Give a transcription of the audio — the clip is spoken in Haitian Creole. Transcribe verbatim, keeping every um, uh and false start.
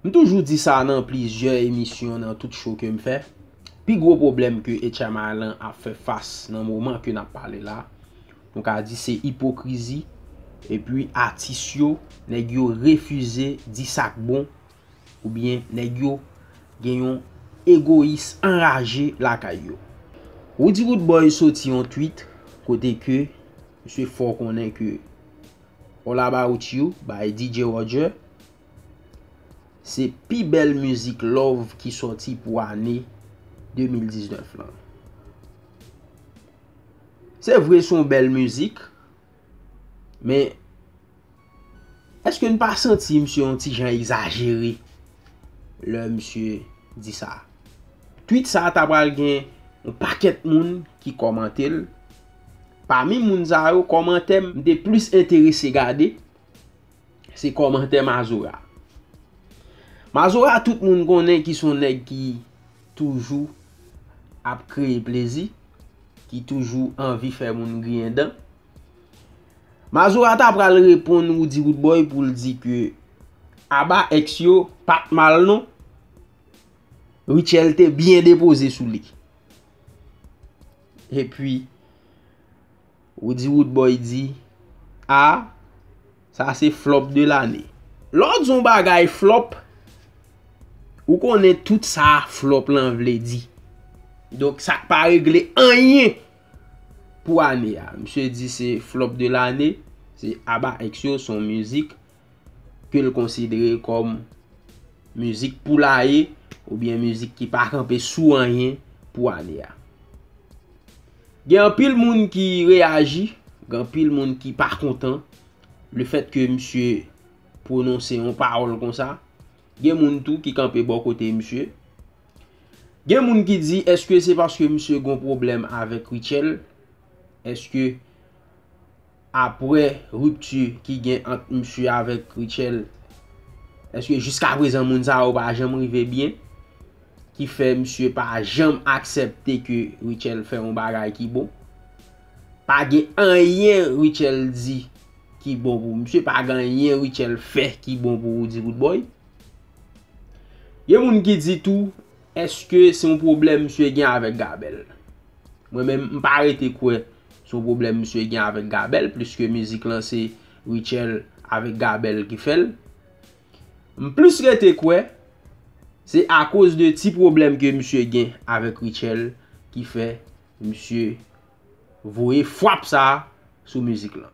M toujou di sa nan plizyè emisyon, nan tout show ke m fè. Pi gwo pwoblèm ke H M Island ap fè fas nan moman ke n ap pale la, nou ka di se ipokrizi. Epi atis yo, nèg yo refize di sa k bon, oubyen nèg yo gen yon egoyis anraje lakay yo. Roody Roodboy soti yon tweet kote ke misye fè w konnen ke All About You by D J Roger se pi bèl mizik love ki sòti pou ane de mil diznèf lan. Se vre, se yon bèl mizik, men èske n pa santi misye yon ti jan egzajere lè misye di sa? Tweet sa ta pral gen yon pakèt moun ki kòmante l. Pami moun sa yo, kòmantè m te plis enterese gade, se kòmantè Mazora. Mazora, tout moun konnen ki se yon nèg ki toujou ap kreye plezi, ki toujou anvi fè moun griyen dan. Mazora ta pral reponn Roody Roodboy pou l di ke aba èks yo pa t mal non. Rutshelle te byen depoze sou li. Epi, Roody Roodboy di, a, sa se flop de lane. Lè w di yon bagay flop, ou konnen tout sa flop lan vle di. Donk, sa pa regle anyen pou ane a. Misye di se flop de lane, se aba èks yo, se yon mizik ke l konsidere kòm mizik poulaye oubyen mizik ki pa kanpe sou anyen pou ane a. Gen anpil moun ki reyaji, gen anpil moun ki pa kontan lefèt ke misye pwononse yon pawòl konsa. Gen moun tou ki kanpe bò kote misye. Gen moun ki di, èske se paske misye gon pwoblèm avèk Rutshelle? Èske apre ripti ki gen ant misye avèk Rutshelle, èske jiskaprezan moun sa yo pa janm rive byen, ki fè misye pa janm aksepte ke Rutshelle fè yon bagay ki bon? Pa gen anyen Rutshelle di ki bon pou misye, pa gen anyen Rutshelle fè ki bon pou Roody Roodboy. Gen moun ki di tou, èske se yon pwoblèm misye gen avèk Gabel? Mwen menm, m pa rete kwè se yon pwoblèm misye gen avèk Gabel, pliske mizik lan se Rutshelle avèk Gabel ki fè l. M plis rete kwè se akoz de ti pwoblèm ke misye gen avèk Rutshelle ki fè misye voye fwap sa a sou mizik lan.